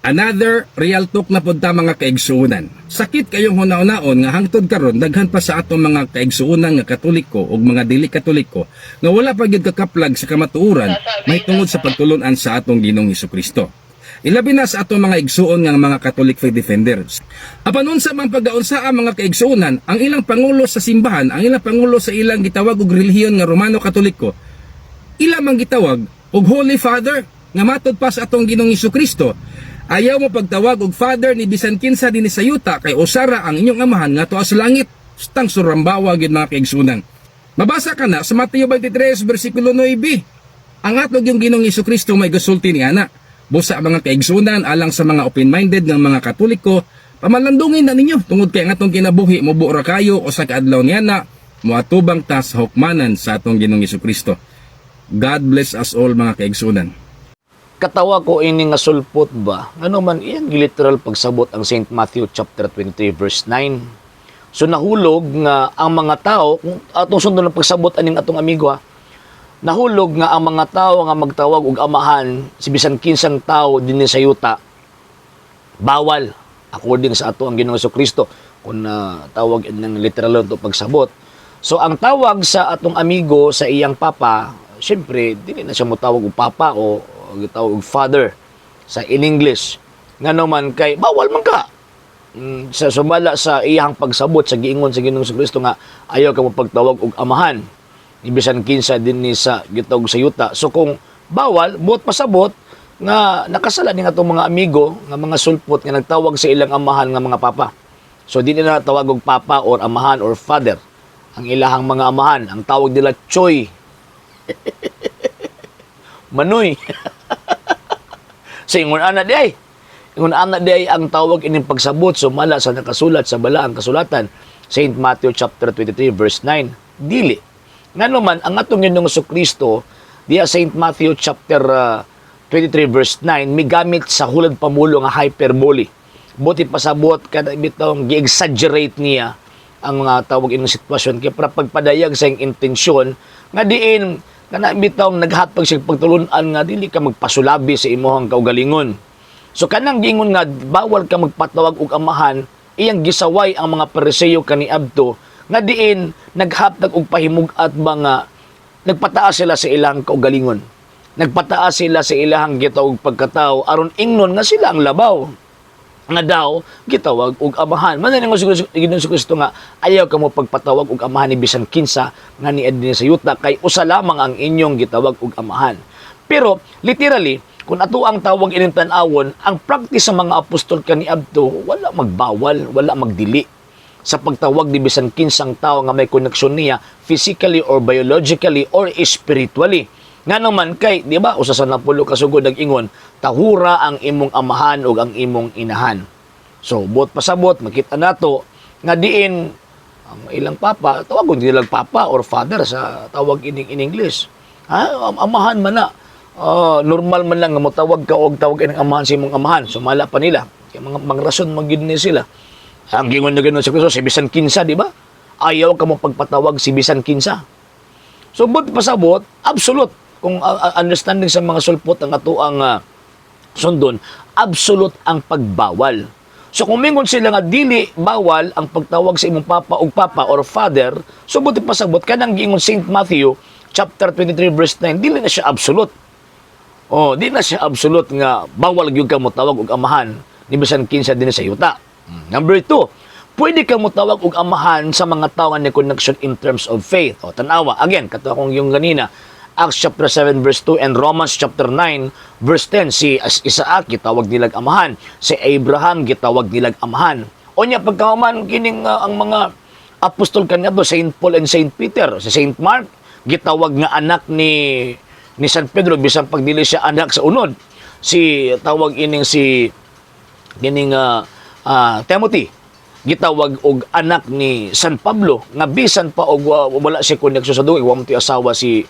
Another real talk na pud ta, mga kaigsuonan. Sakit kayong hunahunaon nga hangtod karon daghan pa sa atong mga kaigsuonan nga Katoliko ug mga dili Katoliko nga wala pa gyud kakaplag sa kamatuoran mahitungod sa pagtulunan sa atong Ginoong Kristo. Ilabi na sa atong mga igsuon nga mga Catholic Faith Defenders. Apan unsa man pagkaunsa ang mga kaigsuonan, ang ilang pangulo sa simbahan, ang ilang pangulo sa ilang gitawag og relihiyon nga Romano Katoliko, ila man gitawag og Holy Father nga matod pa sa atong Ginoong Kristo. Ayaw mo pagtawag og Father ni bisan kinsa dinhi sa yuta kay usara ang inyong amahan nga tuwa sa langit. Stang surambawa gid, mga kaigsunan. Mabasa ka na sa Mateo 23 bersikulo 9. Ang atong yung Ginoong Kristo may gasulti ni ana. Busa, mga kaigsunan, alang sa mga open-minded ng mga Katoliko, pamalandungin na ninyo tungod kay ang atong kinabuhi mubo ra kayo o sa kaadlaw niya na moatubang ta sa hukmanan sa atong Ginoong Kristo. God bless us all, mga kaigsunan. Katawa ko ini nga sulpot ba? Ano man iyang literal pagsabot ang St. Matthew chapter 23 verse 9. So nahulog nga ang mga tao, kung atong sundon ang pagsabot aning atong amigo ha, nahulog nga ang mga tao nga magtawag og amahan si bisan kinsang tao dinhi sa yuta, bawal according sa ato ang Ginoong Kristo kung tawag ng literal to pagsabot. So ang tawag sa atong amigo sa iyang papa, syempre dili na siya motawag og papa o gitawag og father sa in English. Ngano man kay bawal man ka. Sa sumala sa iyang pagsabot sa giingon sa Ginoong Kristo nga ayaw ka mo pagtawag og amahan ni bisan kinsa dinhi sa gitawag sa yuta. So kung bawal, buot pasabot nga nakasala ni atong mga amigo nga mga sulpot nga nagtawag sa ilang amahan nga mga papa. So di nila tawag og papa or amahan or father. Ang ilahang mga amahan, ang tawag nila choy. Manoy. So ingon ana di ay. Ingon ana di ay ang tawag ining pagsabot sumala sa nakasulat sa balaang kasulatan, St. Matthew chapter 23 verse 9. Dili. Ngano man ang atong Ginoong Kristo diya St. Matthew chapter 23 verse 9 migamit sa hulad pamulo nga hyperbole. Buti pasabot kada bitong gi-exaggerate niya ang mga tawag ining sitwasyon kay para pagpadayag sa iyang intensyon nga diin kana bitong naghatag siya pagtulun-an nga dili ka magpasulabi sa imong kaugalingon. So kanang giingon nga bawal ka magpatawag og amahan, iyang gisaway ang mga Pariseo kaniadto nga diin naghatag og pahimug-at mga nagpataas sila sa ilang kaugalingon. Nagpataas sila sa ilang gitawag pagkatao aron ingnon nga sila ang labaw nga daw gitawag og amahan. Man nga Ginoong Kristo nga ayaw kamo pagpatawag og amahan ni bisan kinsa nga niadto sa yuta kay usa lamang ang inyong gitawag og amahan. Pero literally, kung ato ang tawag ining tan-awon, ang practice sa mga apostol kaniadto, wala magbawal, wala magdili sa pagtawag ni bisan kinsang tao nga may koneksyon niya physically or biologically or spiritually. Nga naman kay, di ba, usa sa napulo ka sugod nag-ingon, tahura ang imong amahan ug ang imong inahan. So, buot pasabot, makita nato nga diin ang ilang papa, tawagon nila papa or father sa tawag ining in English. Ha, amahan man na. Ah, normal man lang nga motawag ka og tawag ining amahan sa imong amahan. Sumala pa nila. Kay mga rason man gyud ni sila. Ang gingon na gano'n sa Kristo, si bisan kinsa, di ba? Ayaw ka mo pagpatawag si bisan kinsa. So, buot pasabot, absolute. Kung understanding sa mga sulpot ang ato ang sundon, absolute ang pagbawal. So kung mingon sila nga dili bawal ang pagtawag sa imong papa og papa or father, so buti pasabot kanang giingon St. Matthew chapter 23 verse 9, dili na siya absolute. Oh, di na siya absolute nga bawal gyud ka motawag og amahan ni bisan kinsa dinhi sa yuta. Number two, pwede ka motawag og amahan sa mga tao nga ni connection in terms of faith. O tanawa, again, kato akong yung ganina, Acts chapter 7 verse 2 and Romans chapter 9 verse 10, si Isaac gitawag nilag amahan, si Abraham gitawag nilag amahan. O nya pagkahuman kining ang mga apostol kaniadto, Saint Paul and Saint Peter, si Saint Mark gitawag nga anak ni San Pedro bisan pagdili siya anak sa unod. Si tawag ining si kining Timothy gitawag og anak ni San Pablo nga bisan pa og wala siya koneksyon sa dugo, wa man asawa si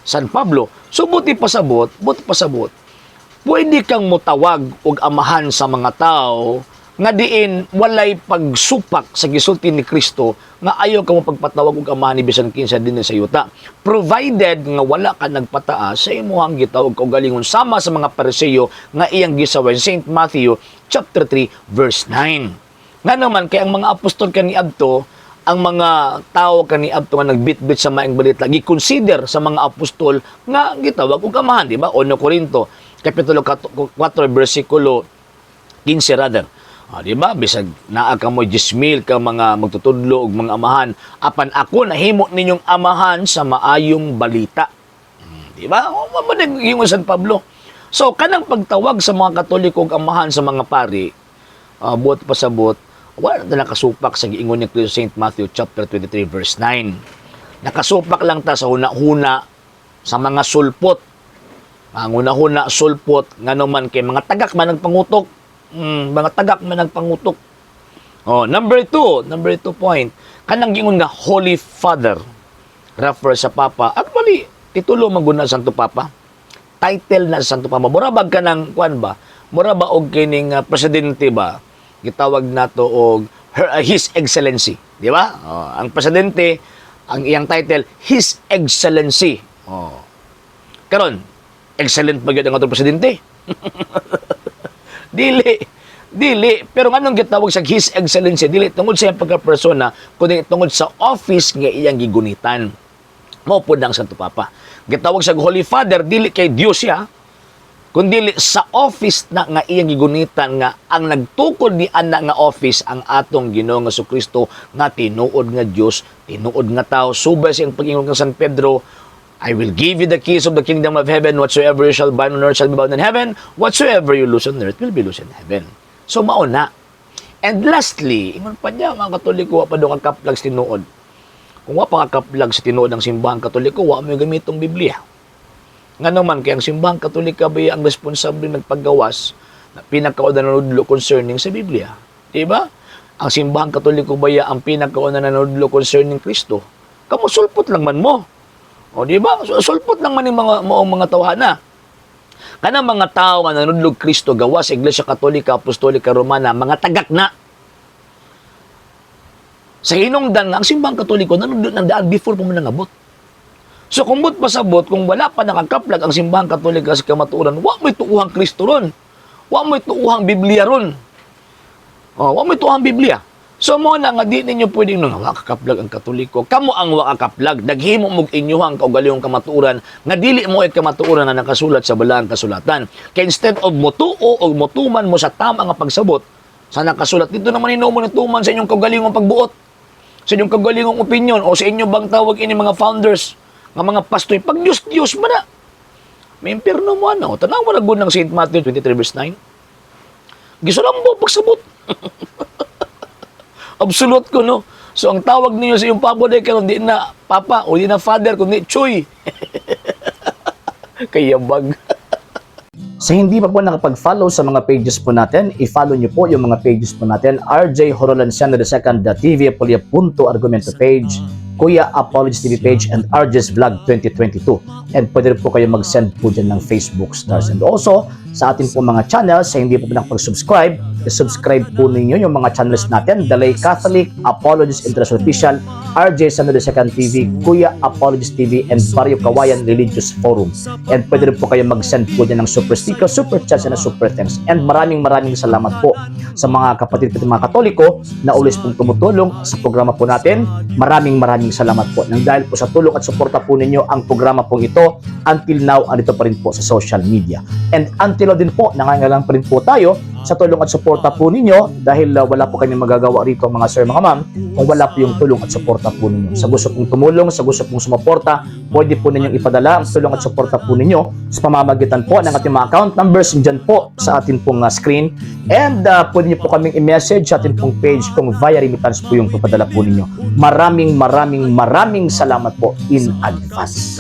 San Pablo. So buti pasabot, buti pasabot. Pwede kang motawag og amahan sa mga tao nga diin walay pagsupak sa gisulti ni Kristo nga ayaw ka mo pagpatawag og amahan ni bisan kinsa dinhi sa yuta, provided nga wala ka nagpataas sa imuhang gitawag kaugalingon sama sa mga Pariseo nga iyang gisaway, St. Matthew chapter 3 verse 9. Nga naman kay ang mga apostol kaniadto, ang mga tao kaniadto nga nagbitbit sa Maayong Balita, gi-consider sa mga apostol nga gitawag og amahan, di ba? 1 Corinto kapitulo 4 bersikulo 15 rather. Ah, di ba? Bisag naa ka mo 10,000 ka mga magtutudlo og mga amahan, apan ako nahimo ninyong amahan sa Maayong Balita. Di ba? O mao man yung San Pablo. So kanang pagtawag sa mga Katoliko og amahan sa mga pari, buot pasabot, wala na nakasupak sa giingon ni Kristo, St. Matthew chapter 23 verse 9. Nakasupak lang ta sa huna-huna sa mga sulpot. Ang huna-huna sulpot, ngano man kay mga tagak man ang pangutok. Mga tagak man ang pangutok. Oh, number two point. Kanang giingon nga Holy Father refer sa Papa. Actually, titulo man gud na Santo Papa. Title na sa Santo Papa. Mura ba ka ng kuan ba? Mura ba og kining presidente ba? Gitawag nato og His Excellency, di ba? Oh, ang presidente, ang iyang title, His Excellency. Oh. Karon, excellent ba gyud ang atong presidente? Dili. Dili. Pero nganong gitawag sa His Excellency? Dili tungod sa iyang pagka-persona, kundi tungod sa office nga iyang gigunitan. Mao pod ang Santo Papa. Gitawag sa Holy Father, dili kay Dios siya, kundi sa office na nga iyang gigunitan, nga ang nagtukod ni ana nga office ang atong Ginoong Kristo nga tinuod nga Dios, tinuod nga tao. Subay sa iyang pag-ingon kang San Pedro, "I will give you the keys of the kingdom of heaven. Whatsoever you shall bind on earth shall be bound in heaven. Whatsoever you loose on earth will be loose in heaven." So, mao na. And lastly, ingon pa niya, mga Katoliko, wa pa daw kakaplag sa tinuod. Kung wa pa kakaplag sa tinuod ng Simbahang Katoliko, wa mo gamitong Biblia. Nga naman, kaya ang Simbahang Katolika ba ang responsable nagpagawas na pinakauna nanudlo concerning sa Biblia? Diba? Ang Simbahang Katoliko ba ang pinakauna nanudlo concerning Kristo? Kamo sulpot lang man mo. O, di ba? Sulpot lang man yung mga moong mga tawhana. Kanang mga tao nga nanudlog Kristo gawas sa Iglesia Katolika Apostolika Romana, mga tagak na. Sa hinungdan nga ang Simbahang Katoliko nanudlo ng daan before pa mo nangabot. So kung buot pasabot, kung wala pa nakakaplag ang Simbahang Katolika sa kamatuoran, wa mo'y tuuhang Kristo ron. Wa mo'y tuuhang Biblia ron. Oh, wa mo'y tuuhang Biblia. So mo na nga di ninyo pwedeng nung wa kakaplag ang Katoliko. Kamo ang wa kakaplag. Naghimo mog inyuhang kaugalingong kamatuoran nga dili mo ay kamatuoran na nakasulat sa Balaang Kasulatan. Kaya instead of motuo o motuman mo sa tama nga pagsabot sa nakasulat dito naman, hinumo na tuman sa inyong kaugalingong pagbuot, sa inyong kaugalingong opinion, o sa inyo bang tawag ini mga founders nga mga pastor, pag Diyos Diyos ba na may impierno mo ano. Tanaw mo na gud ng St. Matthew 23 verse 9. Gisulambo pagsabot. Absolute ko, no? So, ang tawag ninyo sa iyong papa day karon, di na papa o di na father, kundi Choy. Kayabag. Sa hindi pa po nakapag-follow sa mga pages po natin, i-follow niyo po yung mga pages po natin. RJ Horolanciano II, TV Apolia Punto Argumento page, Kuya Apologies TV page, and RJ's Vlog 2022. And pwede rin po kayo mag-send po dyan ng Facebook stars. And also, sa atin po mga channels, sa hindi po po nakapag-subscribe, i-subscribe po ninyo yung mga channels natin: The Lay Catholic, Apologies International Official, RJ Sano II TV, Kuya Apologies TV, and Barrio Kawayan Religious Forum. And pwede rin po kayo mag-send po dyan ng super sticker, super chats, and super thanks. And maraming maraming salamat po sa mga kapatid po mga Katoliko na always pong tumutulong sa programa po natin. Maraming maraming salamat po. Nang dahil po sa tulong at suporta po ninyo, ang programa pong ito until now andito pa rin po sa social media. And until now din po, nangangailangan pa rin po tayo sa tulong at suporta po ninyo dahil wala po kami magagawa rito, mga sir, mga ma'am, kung wala po yung tulong at suporta po ninyo. Sa gusto pong tumulong, sa gusto pong sumuporta, pwede po ninyong ipadala ang tulong at suporta po ninyo sa pamamagitan po ng ating mga account numbers dyan po sa ating pong screen. And pwede niyo po kaming i-message sa ating pong page kung via remittance po yung papadala po ninyo. Maraming maraming maraming salamat po in advance.